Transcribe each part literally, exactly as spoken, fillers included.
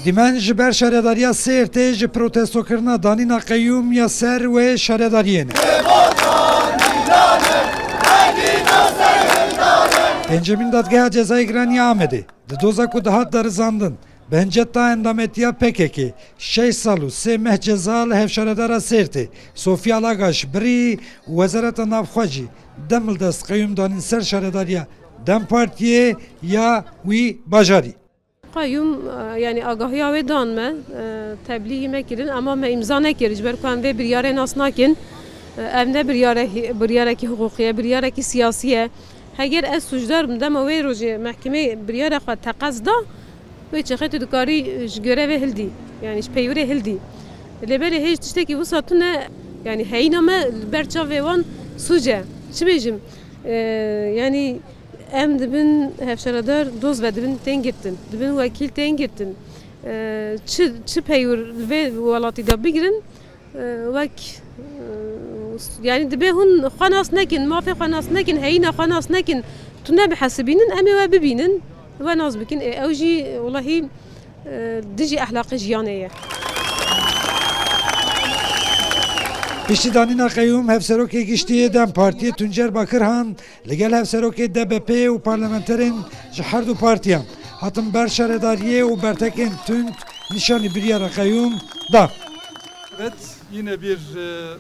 Dîmen ji ber şaredariya Sêrtê ji protestokirina danîna qeyûm ya ser wê şaredariyê ne. Pêncemîn Dadgeha Cezayê Giran ya Amedê di doza ku dihat darizandin, bi hinceta endametiya P K K şeş sal û sê meh ceza li hevşaredara Sêrtê Sofya Lagaş birî û Wezareta Navxwe jî demildest qeyûm danîn ser şaredariya DEM Partiyê ya wî bajarî. Qeyûm, e, yanî agahiya wê dan me, e, teblîgî me kirin, ema me îmza nekir, ji ber ku em vê biryarê nas nakin. E, ev ne biryare-, biryarekî hiqûqî ye, biryarekî siyasî ye. Heger ez sûcdar bim, dema wê rojê mehkemeyê biryara xwe teqez da, wê çaxê tu dikarî ji görevê hildî, yanî ji peywirê hildî. Lê belê hêj tiştekî wisa tune, yanî heyîna me li ber çavê wan sûc e. Çi bêjim? E, yanî Em dibin hevşaredar doz ve dibin tên girtin, dibin wekîl tên girtin. Eee, çi, çi peywir li vê welatî de bigirin, eee, wek, eee, yanî dibê hûn xwe nas nekin, mafê xwe nas nekin, heyîna xwe nas nekin, tu nebihesibînin, em ê we bibînin, we nas bikin. Ê, ew jî, welahî, eee, dijî ehlaqê jiyanê ye. Piştî danîna qeyûm, Hevserokê Giştî yê DEM Partiyê Tuncer Bakirhan Li gel hevserokê D B P û parlamenterên ji her du partiyan hatin ber şaredariyê û bertekên tund nîşanî biryara qeyûm da. Evet, yine bir, e,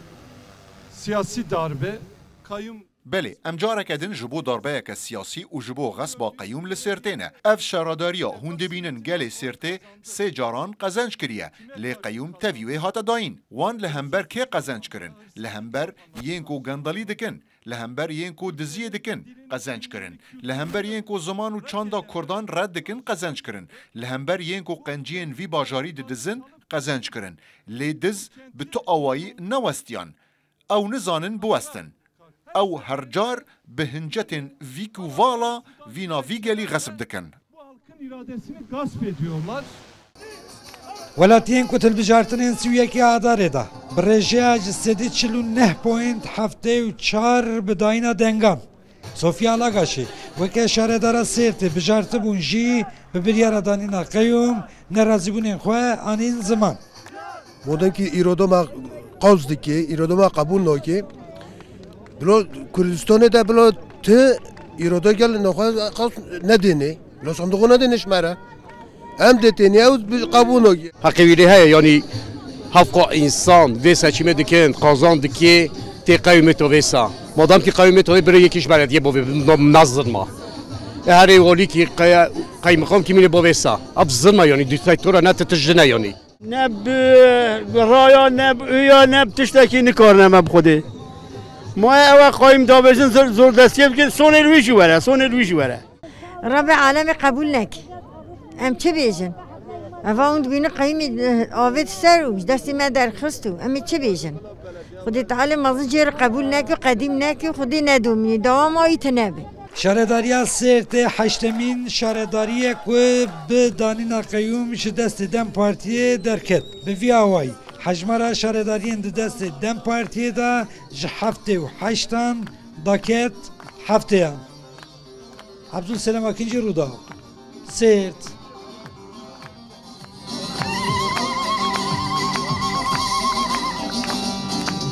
siyasi darbe. Kayyum Belê, em careke din ji bo darbeyeke siyasî û ji bo xesba qeyûm li Sêrtê ne. Ev şaredariya hûn dibînin gelê Sêrtê sê caran qezenc kiriye, lê qeyûm tevî wê hate dayîn. Wan li hember kê qezenc kirin? Li hember yên ku gendelî dikin, li hember yên ku diziyê dikin, qezenc kirin. Li hember yên ku ziman û çanda kurdan red dikin, qezenc kirin. Li hember yên ku qenciyên vî bajarî didizin, qezenc kirin. Lê diz bi tu awayî newestiyan. Ew nizanin biwestin. Ew her car bi hincetên vî ku vala vîna vî gelî xesib dikin. Bu halkın iradesini gasp ediyorlar. Welatiyên ku di hilbijartinên sî û yekê Adarê de bi rêjeya ji sedî çil û neh point heftê û çar bi dayîna dengan Sofya Lagaşê weke şaredara Sêrtê bijartibûn jî bi biryara danîna qeyûm nerazîbûnên xwe anîn ziman. Madem ki îroda me qaz dike, îroda me qebûl nake, bila Kurdistanê de bila ti îroda gel nexwe qaz nedêne. Bila sandiqo nedêne ji me re. Em dê tênî ew bi qebûl nake. Heqê wî lê heye, yanî hevqa însan vê seçîmê dikin, qazan dike, tê qewimê to vê sa. Madem ki qewimê to vê bire yekî ji belediyê bovê, nazirma. E herê walî ki qeye, qeymiqam ki mînê bovê sa. Ev zirma yanî, dîktatora ne ti tij ne yanî. Ne bi raya, ne bi uya, ne bi tiştekî nikarine me bi Xwedê. Ma ew e qayîm davêjin zor, zor destiyê bikin, sonê li wî jî were, sonê li wî jî were. Rebê alemê qebûl neke. Em çi bêjin? Eva hûn dibînin qeyîmî, eh, avêt ser û ji destê me derxist û em ê çi bêjin? Xwedê Teala mezin jê re qebûl neke, qedîm neke, Xwedê nedomînî, dawama wî tune be. Şaredariya Sêrtê heştemîn şaredarî ye ku bi danîna qeyûm ji destê DEM Partiyê derket. Bi vî awayî hejmara şaredariyên di destê DEM Partiyê de ji heftê û heştan daket heftêyan. Abdulselam Akinci, Rûdaw, Sêrt.